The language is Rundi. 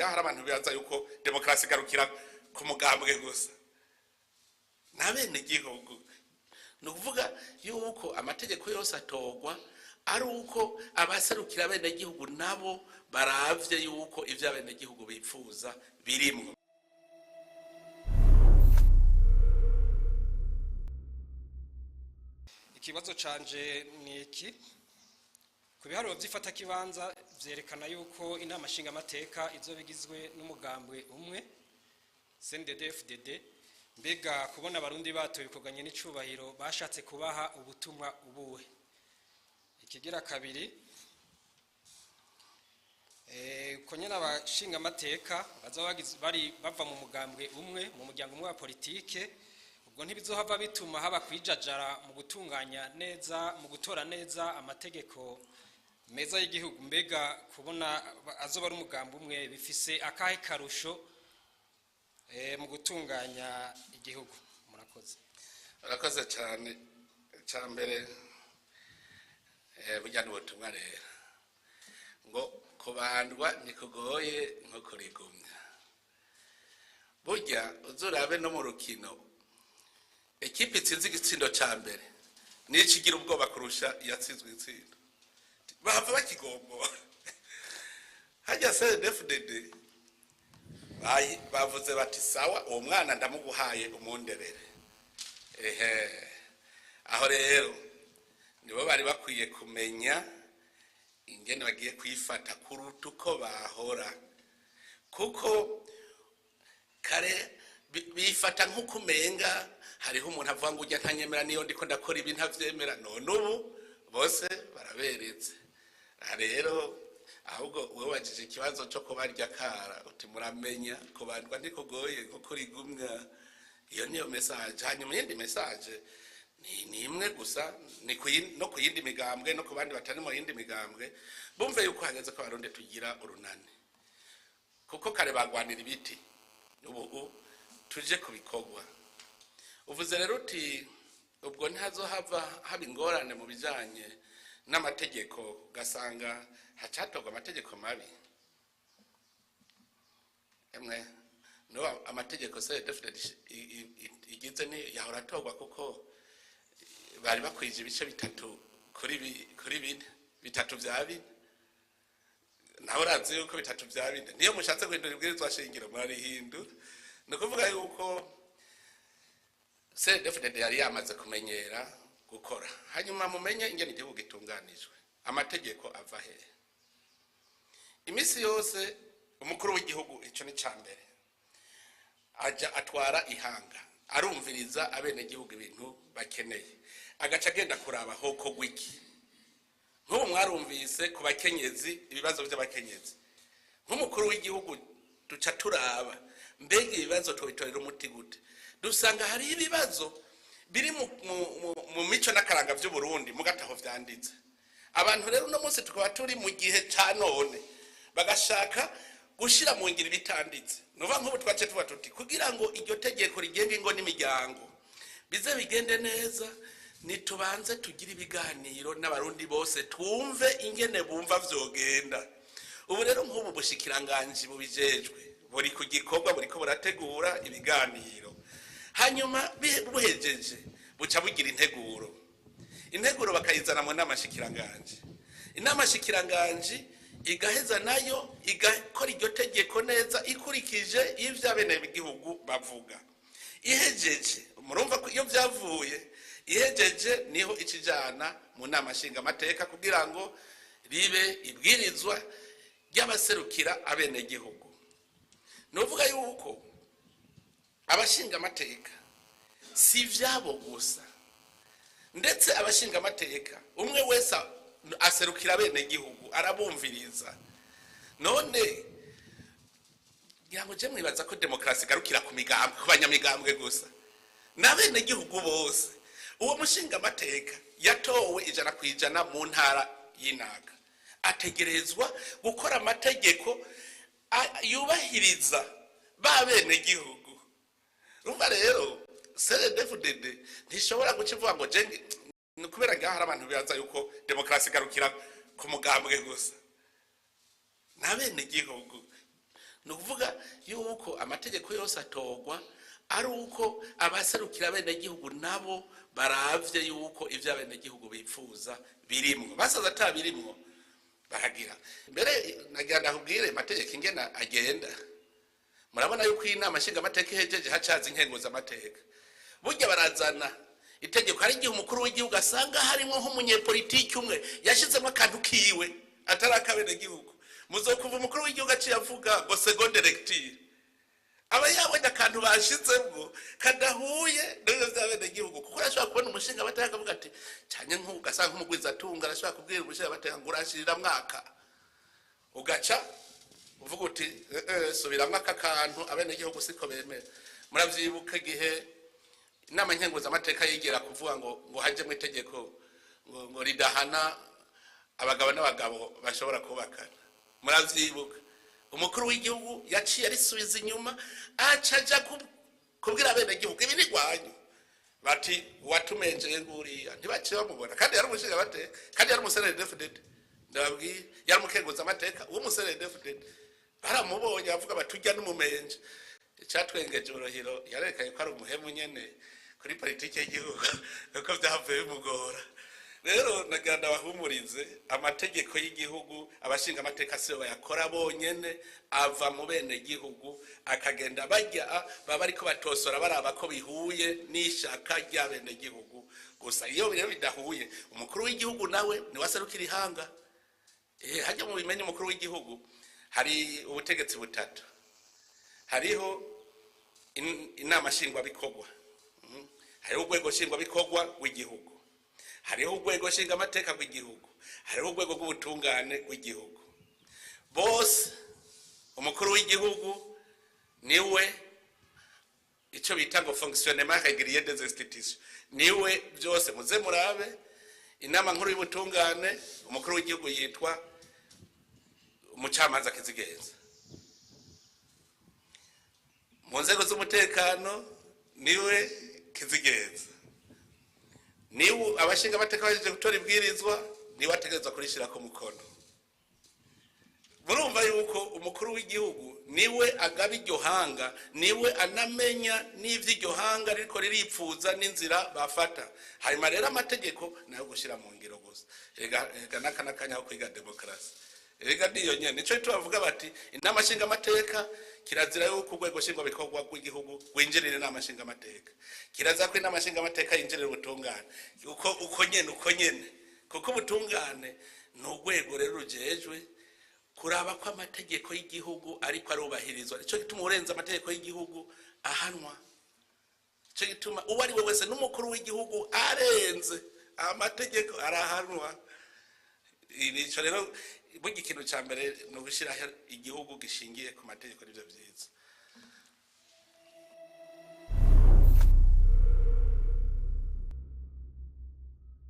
ngaha hari abantu bibaza yuko demokarasi igarukira ku mugambwe gusa. N'abenegihugu, ni ukuvuga yuko amategeko yose atorwa ari uko abaserukira abenegihugu nabo baravye yuko ivyo abenegihugu bipfuza birimwo. Ikibazo canje ni iki: ku biharuro by'ifatakibanza vyerekana yuko Inama Nshingamateka izoba igizwe n'umugambwe umwe, CNDD-FDD. Mbega kubona Abarundi batoye ibikorwanye n'icubahiro, bashatse kubaha ubutumwa ubuhe? Ikigira kabiri, ko nyene abashingamateka bazoba bari bava mu mugambwe umwe, mu muryango umwe wa politike, ubwo ntibizohava bituma haba kwijajara mu gutunganya neza, mu gutora neza amategeko meza y'igihugu? Mbega kubona azoba ari umugambi umwe bifise akahe karusho mu gutunganya igihugu? Murakoze. Urakoze cyane. Icya mbere, burya ni ubutumwa rero, ngo kubandwa ntikugoye nko kurigumya. Burya uzurabe no mu rukino, ekipe itsinze igitsindo cya mbere niyo igira ubwoba kurusha iyatsinzwe igitsindo, bahava bakigombora hajya. CNDD-FDD bavuze bati: "Sawa, uwo mwana ndamuguhaye, umunderere." Ehe, aho rero nibo bari bakwiye kumenya ingene bagiye kwifata kuruta uko bahora, kuko kare bifata nk'uko umenga hariho umuntu avuga ngo ujya ntanyemera, niyo ndiko ndakora ibi ntavyemera. None ubu bose baraberetse. Aha rero ahubwo wabajije ikibazo cyo kubarya kara, uti muramenya kubandwa ntikugoye nko kurigumya. Iyo niyo message. Hanyuma iyindi message ni imwe gusa, ni no ku yindi migambwe, no ku bandi batari mu yindi migambwe, bumve yuko hageze ko Abarundi tugira urunani, kuko kare bagwanira ibiti, ubu tuje ku bikorwa. Uvuze rero uti ubwo ntihazohava haba ingorane mu bijanye n'amategeko, ugasanga hacatorwa amategeko mabi? Emwe, no amategeko CNDD-FDD igize ni yahora atorwa kuko bari bakwije ibice bitatu kuri bine, bitatu vya bine. Nawe urazi yuko bitatu vya bine, niyo mushatse guhindura ibwirizwa shingiro murarihindura. Ni ukuvuga yuko CNDD-FDD yari yamaze kumenyera gukora. Hanyuma mumenye ingene igihugu gitunganijwe. Amategeko ava hehe? Iminsi yose umukuru w'igihugu, ico ni ca mbere, aja atwara ihanga, arumviriza abenegihugu ibintu bakeneye, agaca agenda kuraba hokorwa iki. Nk'ubu mwarumvise ku bakenyezi, ibibazo by'abakenyezi. Nk'umukuru w'igihugu duca turaba: mbega ibibazo tubitorera umuti gute? Dusanga hari ibibazo biri mu mico n'akaranga by'Uburundi, mugataho vyanditse. Abantu rero uno munsi tukaba turi mu gihe ca none, bagashaka gushira mu ngiro ibitanditse. Nuva nk'ubu twace tuba tuti kugira ngo iryo tegeko rigenga ingo n'imiryango bize bigende neza, nitubanze tugire ibiganiro n'Abarundi bose, twumve ingene bumva vyogenda. Ubu rero nk'ubu bushikiranganji bubijejwe buri ku gikorwa, buriko burategura ibiganiro. Hanyuma buhejeje buca bugira integuro, integuro bakayizana mu nama shikiranganji. Inama shikiranganji igaheza nayo igakora iryo tegeko neza, ikurikije ivyo abenegihugu bavuga. Ihejeje, murumva ko iyo vyavuye, ihejeje niho ikijana mu nama nshingamateka kugira ngo ribe ibwirizwa ry'abaserukira abenegihugu. Ni uvuga yuko abashingamateka si ivyabo gusa, ndetse abashingamateka umwe wese aserukira abenegihugu, arabumviriza. None ngira ngo je mwibaza ko demokarasi igarukira ku migambwe, ku banyamigambwe gusa? N'abenegihugu bose. Uwo mushingamateka yatowe 100% mu ntara y'Inaga ategerezwa gukora amategeko yubahiriza ba benegihugu. Urumva rero CNDD-FDD ntishobora guca ivuga ngo jenge, ni kubera ngaho hari abantu bibaza yuko demokarasi igarukira ku mugambwe gusa. N'abenegihugu. Ni ukuvuga yuko amategeko yose atorwa ari uko abaserukira abenegihugu nabo baravye yuko ivyo abenegihugu bipfuza birimwo. Basaza atabirimwo baragira. Mbere nagira ndakubwire amategeko ingena agenda. Murabona yuko iyi nama nshingamateka ihejeje, hacaza inkenguzamateka. Burya barazana itegeko. Hari igihe umukuru w'igihugu asanga harimo nk'umunyepolitiki umwe yashizemo akantu kiwe atari akabenegihugu. Muzokuva umukuru w'igihugu aciye avuga ngo seconde lecture, aba yabonye akantu bashizemwo kadahuye n'ibyo by'abenegihugu, kuko arashobora kubona umushinga amateka akavuga ati cyane nk'ugasanga nk'umugwizatunga arashobora kubwira umushinga amateka ngo urashirira mwaka, ugaca uvuga uti: "Eh, eh, subiramwo aka kantu, abenegihugu siko bemera." Muravyibuka igihe inama nkenguzamateka yigera kuvuga ngo hajemwo itegeko ngo ridahana abagabo n'abagabo bashobora kubakana? Muravyibuka, umukuru w'igihugu yaciye arisubiza inyuma, aca aja kubwira abenegihugu ibi ni rwanyu. Bati uwatumenjeye nguriya, ntibaciye bamubona. Kandi yari umushingamateka, kandi yari umu CNDD-FDD. Ndababwiye, yari umukenguzamateka w'umu CNDD-FDD. Baramubonye bavuga bati ujya n'umumenje. Icyatwengeje uruhiro, yarekanye ko ari umuhemu nyene kuri politiki y'igihugu, kuko byavuye bimugora. Rero nagira ndabahumurize, amategeko y'igihugu abashinga amateka siyo bayakora bonyene, ava mu bene gihugu, akagenda bajya baba ariko batosora, baraba ko bihuye n'ishaka ry'abene gihugu. Gusa iyo rero bidahuye, umukuru w'igihugu nawe niwe aserukira ihanga. Hajya mu bimenye, umukuru w'igihugu, hari ubutegetsi butatu. Hariho inama nshingwabikorwa. Hariho urwego nshingwabikorwa rw'igihugu, hariho urwego nshingamateka rw'igihugu, hariho urwego rw'ubutungane rw'igihugu. Bose umukuru w'igihugu niwe icyo bita ngo fonctionnement régulier des institutions, niwe byose. Muze murabe inama nkuru y'ubutungane, umukuru w'igihugu yitwa umucamanza kizigenza. Mu nzego z'umutekano niwe kizigenza, niwe abashinga amateka bahejeje gutora ibwirizwa, niwe ategerezwa kurishyirako umukono. Murumva yuko umukuru w'igihugu niwe agaba iryo hanga, niwe anamenya n'ivyo iryo hanga ririko riripfuza n'inzira bafata. Hanyuma rero amategeko nayo gushyira mu ngiro gusa. Ega n'aka n'akanya ko kwiga demokarasi, erega niyo nyene nico tubavuga bati inama nshingamateka kirazira yuko urwego nshingwabikorwa rw'igihugu rwinjirira inama nshingamateka, kirazira ko inama nshingamateka yinjirira ubutungane. Uko nyene, kuko ubutungane ni urwego rero rujejwe kuraba ko amategeko y'igihugu ariko arubahirizwa. Nico gituma urenze amategeko y'igihugu ahanwa. Nico gituma uwo ari we wese, n'umukuru w'igihugu arenze amategeko arahanwa. Nico rero burya ikintu cya mbere ni ugushyiraho igihugu gishingiye ku mategeko, nibyo byiza.